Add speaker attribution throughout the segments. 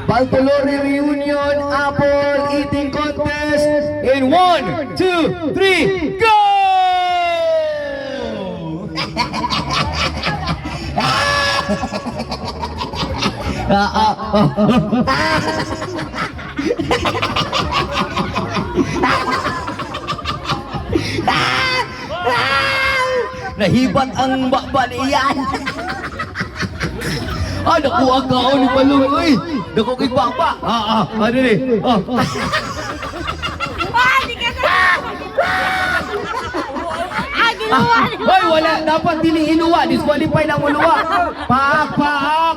Speaker 1: Baltolore Reunion Apple Eating Contest in 1, 2, 3, go! Ah, ah, ah. Nahibat ang balian. Ah, nakuha ka ni Balong, uy. Nakuha kay Baba. Ah, ah, ano ni? Ah.
Speaker 2: Ah, di ka sa... Ah, ginawa ni
Speaker 1: Hoy, wala. Dapat dili iluwa. Disqualify lang mo luwa. Paak, paak.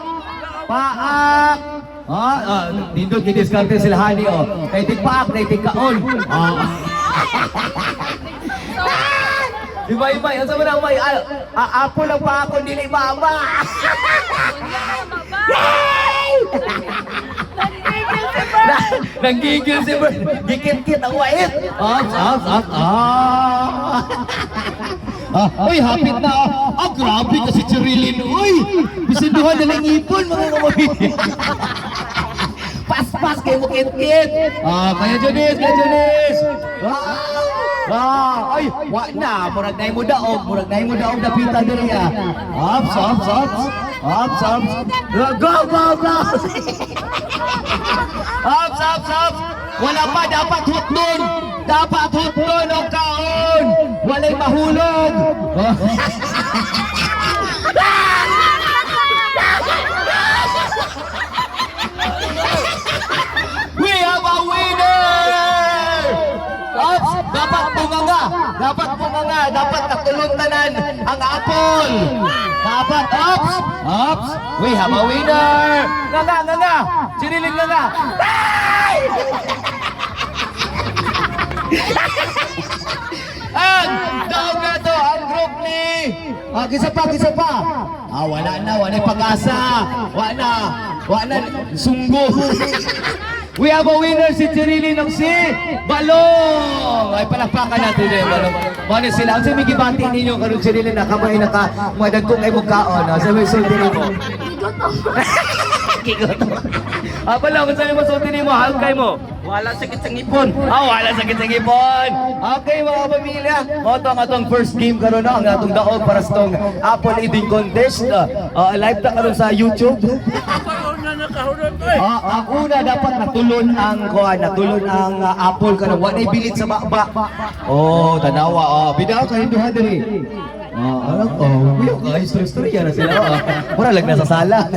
Speaker 1: Paak. Ah, ah, nindot ni diskarte sila hani oh. Kay tig paak, kay tig kaon. Ah. Di ba ibay? Asa man ang may ah, ah, apo lang pa ako dili baba.
Speaker 2: Nagigil si Bert.
Speaker 1: Nanggigil si Bert. Gikit-kit ang wait. Ops, ops, ops. Ah. Ah, uy, hapit na. Ah, ah, grabe kasi Cherilyn. Uy, bisan duha na lang ipon, mga kamay. Paspas kay mukit-kit. Ah, kaya Jonis, kaya Jonis. Ah, ah, ay, wa na. Murag na mo daog, murag na mo daog dapita diri ah. Ops, ops, ops. Ops, ops. Go, go, go. Ops, ops, ops. Wala pa, dapat hotdon. Dapat hotdon o kaon. Walay mahulog. We have a winner! Ops, dapat bunganga. Dapat bunganga. Dapat natulong tanan ang apple. Dapat, ops. Ops, we have a winner. Nga nga, nga nga. Siniling nga nga. Ay! Ang daog na to, ang group ni... Ah, kisa pa, kisa pa. Ah, wala na, wala na pag-asa. Wala na, wala na, sunggo. We have a winner, si Cherilyn ng si Balong! Ay, palakpakan natin eh, Balong. Mano sila, ang may gibati ninyo karon Cherilyn, na kamay naka, madagkong ay mukhaon. No? Sa may sulti nimo.
Speaker 2: Gigoto.
Speaker 1: Gigoto. Ah, Balong, kung saan mo sulti nimo, halkay mo.
Speaker 3: Wala sakit sa ngipon.
Speaker 1: Ah, wala sakit sa ngipon. Okay, mga pamilya. Mao to ang atong first game karon no, ang atong daog para sa tong Apple Eating Contest. Ah, live ta karon sa YouTube. Ah, ang una dapat natulon ang kuan, natulon ang apple kanang wa nay bilit sa baba. Oh, tanawa oh. Bidaw kay duha diri. Ah, alam oh, kuya kay story story na sila. Oh. Mura lang nasa sala.